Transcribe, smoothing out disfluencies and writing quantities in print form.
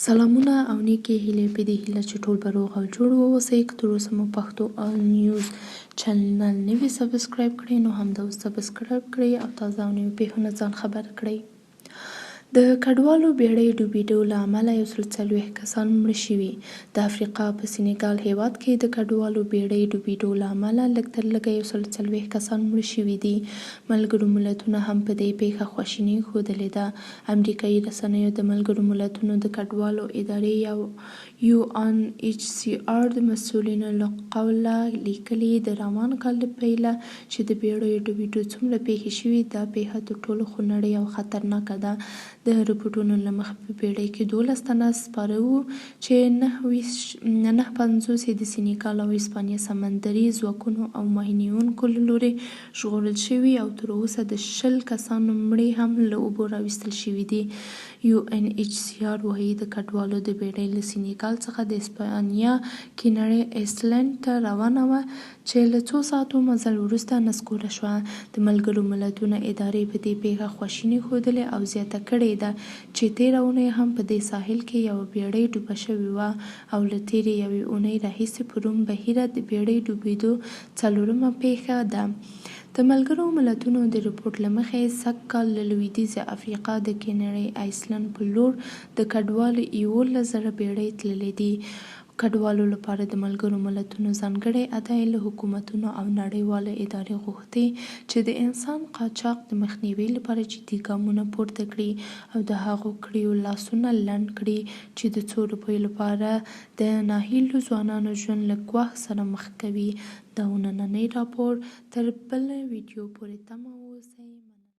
سلامونه او نیکې هیلې په دې هیله چې ټول به روغ او جوړ واوسئ. که تر اوسه مو پښتو آل نیوز چینل نه وي سبسکرایب کړی نو همدا اوس سبسکرایب کړئ او تازه او نوي پیښو نه ځان خبر کړئ. د کډوالو بیړۍ ډوبیدو له امله 140 کسان مړه شوي. د افریقا په سینیګال هیواد کې د کډوالو بیړۍ ډوبیدو له امله لږ تر لږه 140 کسان مړه شوي دي. ملګرو ملتونو هم په دې پیښه خواشیني ښودلې ده. امریکايي رسنیو د ملګرو ملتونو د کډوالو ادارې یو ان ایچ سي ار د مسؤلینو له قوله لیکلي، د روان کال له پیله چې د بیړیو ډوبیدو څومره پیښې شوي، دا پیښه تر ټولو خونړۍ او خطرناکه ده. د رپوټونو له مخې په بیړۍ کې 12 تنه سپاره وو چې 59 یې د سینیګال او اسپانیا سمندري ځواکونو او ماهي نیونکو له لوري ژغورل شوي او تر اوسه د 20 کسانو مړي هم له اوبو راویستل شوي دي. یو ان ایچ سي ار وايي، د کډوالو د بیړۍ له سینیګال څخه د اسپانیا کینړۍ ایسلنډ ته روانه وه چې له څو ساعتو مزل وروسته نسکوره شوه. د ملګرو ملتونو ادارې په دې پیښه خواشیني ښودلې او زیاته کړې ده چې تېره اونۍ هم په دې ساحل کې یوه بیړۍ ډوبه شوې وه او له تېرې یوې اونۍ راهیسې په روم بحیره د بیړۍ ډوبېدو څلورمه پیښه ده. د ملګرو ملتونو د رپوټ له مخې سږ کال له لویدیځې افریقا د کینړۍ ایسلنډ په لور د کډوالو 11,000 بیړۍ تللې دي. کډوالو لپاره د ملګرو ملتونو ځانګړې ادارې له حکومتونو او نړیوالو ادارې غوښتي چې د انسان قاچاق د مخنیوي لپاره جدي ګامونه پورته کړي او د هغو کړیو لاسونه لنډ کړي چې د څو روپیو لپاره د ناهیلو ځوانانو ژوند له ګواښ سره مخ کوي. دا و نننی راپور. تر بلې ویډیو پورې تمه اوسئ.